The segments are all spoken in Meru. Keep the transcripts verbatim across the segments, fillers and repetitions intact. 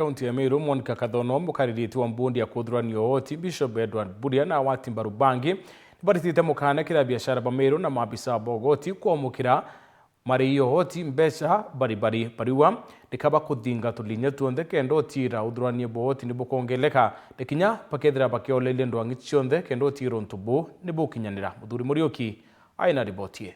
Kaunti ya Meru, Monica Kathono, mukaririti wa mbundi ya kuthurania ugoti, Bishop Edward Mburia na agwati mbaru bangi, nibaritite mukana kiri abiashara ba Meru na maabisa ba ugoti kwamukira mariio ugoti mbeca baribari. Bariuga ni kaba kuthinga tulinya tuonthe kenda utiira uthurania bwa ugoti ni bukongeleka, ni kinya bakethira bakiolerie ndwang'i cionthe kenda utiira untu buu ni bukinyanira. Muthuri Muriuki aina riboti ii.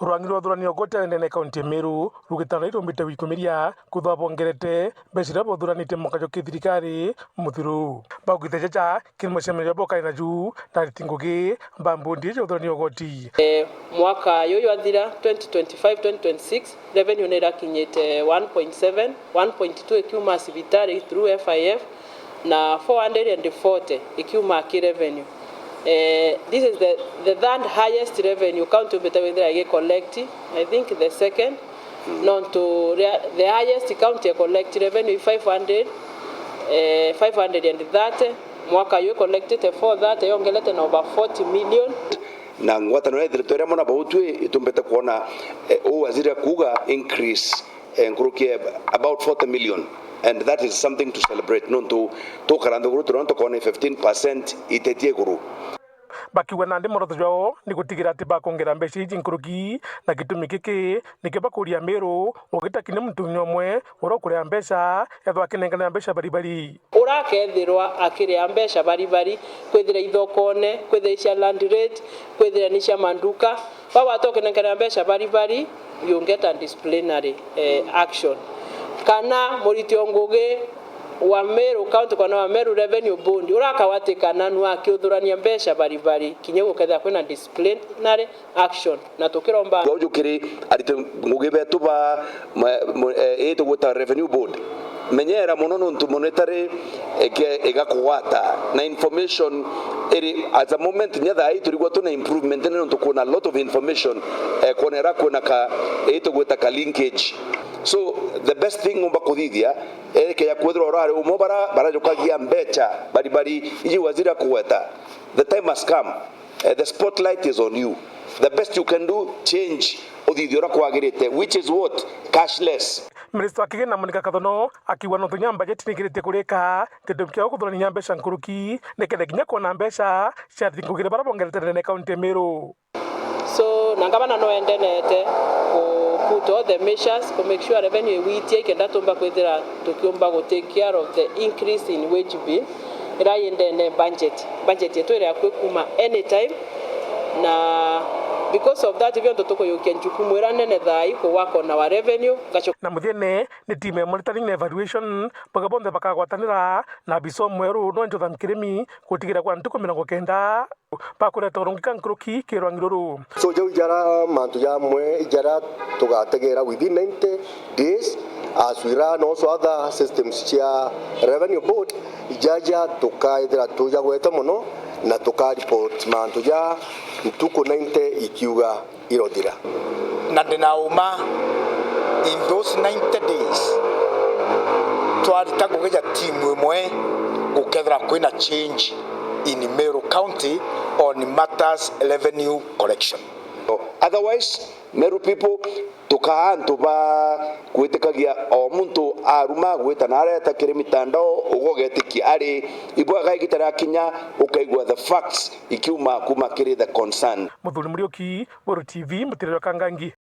Rwang'i rwa uthurania ugoti ndene ya kaunti ya Meru rugitana irumbite wikumiria kuthwa bongerete mbeca iria bothuranite mwaka jwa kithirikari muthiru. Baugite jaja kiri mucemanio jwa bokari na ju na ariti ngugi ba mbundi ya uthurania ugoti. Eh, mwaka juju jwathira, twenty twenty-five, twenty twenty-six, revenue ni irakinyite one point seven, one point two ikiuma cibitari through F I F, na four hundred and forty ikiuma ki revenue. Eh, this is the, the third highest revenue county umbite withira igi collect, I think the second. Nontu ria-, the highest county e collect revenue i five hundred, eh, five hundred and thirty, mwaka uyu i collectite four thirty, yongelete na over forty million. Na ngwataniro ya ithiritwe iria mona bautwi itumbite kuona, eh, uu waziri akuuga increase, eh, nkuruki ya about forty million, and that is something to celebrate, nontu tukara nthiguru turia tukona fifteen percent itetie iguru. Bakiuga nandi mworoto jwao ni gutigira ati bakongera mbeca iji nkuruki, na gitumi giki nikio bakuria Meru ugita kinya muntu kinya umwe uria ukuria mbeca ethwa akinenkanira mbeca baribari. Uria akethirwa akiria mbeca baribari, kwithira ithokone, kwithira i cia land rate, kwithira ni cia manduka, bau atokinenkanira mbeca baribari, you get a disciplinary, eh, action. Kana muriti o ngugi wa Meru County, kana wa Meru Revenue Board, uria akawatikana nu akiuthurania mbeca baribari, kinya gukethira kwina disciplinary action, na tukiromba. Bau jukiri ariti ngugi betu ba ma-, mu-, eh, ii tugwita Revenue Board. Menyera mono nontu mono itari ike-, igakugwata na information iri at the moment, nya thaa ii turigwa twina improvement nene nontu kwina a lot of information, eh, kwonera kwina ka, ii tugwita ka linkage. So the best thing ngomba kuthithia, ereke ya kwithirwa urari umwe bara barajukagia mbeca baribari iji waziri akugweta. The time has come. Eh, the spotlight is on you. The best you can do, change, uthithie uria kwagirite, which is what? Cashless. Minista wa kigina Monica Kathono akiuga nontu kinya mbajeti nikiritie kurika, gitumi kiao kuthurania mbeca nkuruki nikenda kinya kuona mbeca cia athingugire bara bongerete ndene ya kaunti ya Meru. So, na ngavana no endenete ku put all the measures ku make sure revenue igwitia ikenda tumba kwithira tukiumba gu take care of the increase in wage bill. Ira yendene budget. Budget yetu iri akui kuma anytime. Na because of that, biontu tukuyukia njukumu ira nene thaa ii ku work on our revenue. Ngacoka. Na muthiene ni team ya monitoring na evaluation, boga bonthe bakagwatanira na abisa umwe ru no Jotham Kirimi gutigira kwa ntuku mirongo kenda bakureta urungika nkuruki ki rwang'i ruru. So jau jara mantu jamwe jara tugategera within ninety days, as we run also other systems cia Revenue Board, jaja tukaithira tujagwete mono na tuka report mantu ja ntuku ninety ikiuga irothira. Na ndina uma, in those ninety days, twarita ngugi ja timu imwe gukethira kwina change in Meru County on matters revenue collection. Otherwise, Meru people, tukaa antu ba gwitikagia o muntu aruma gwita na areta kiri mitandao, uga ugetikia ari ibwaga igita riakinya ukaigua the facts ikiuma kuma kiri the concern. Muthuri Muriuki, Weru T V, Mutiriro Kangangi.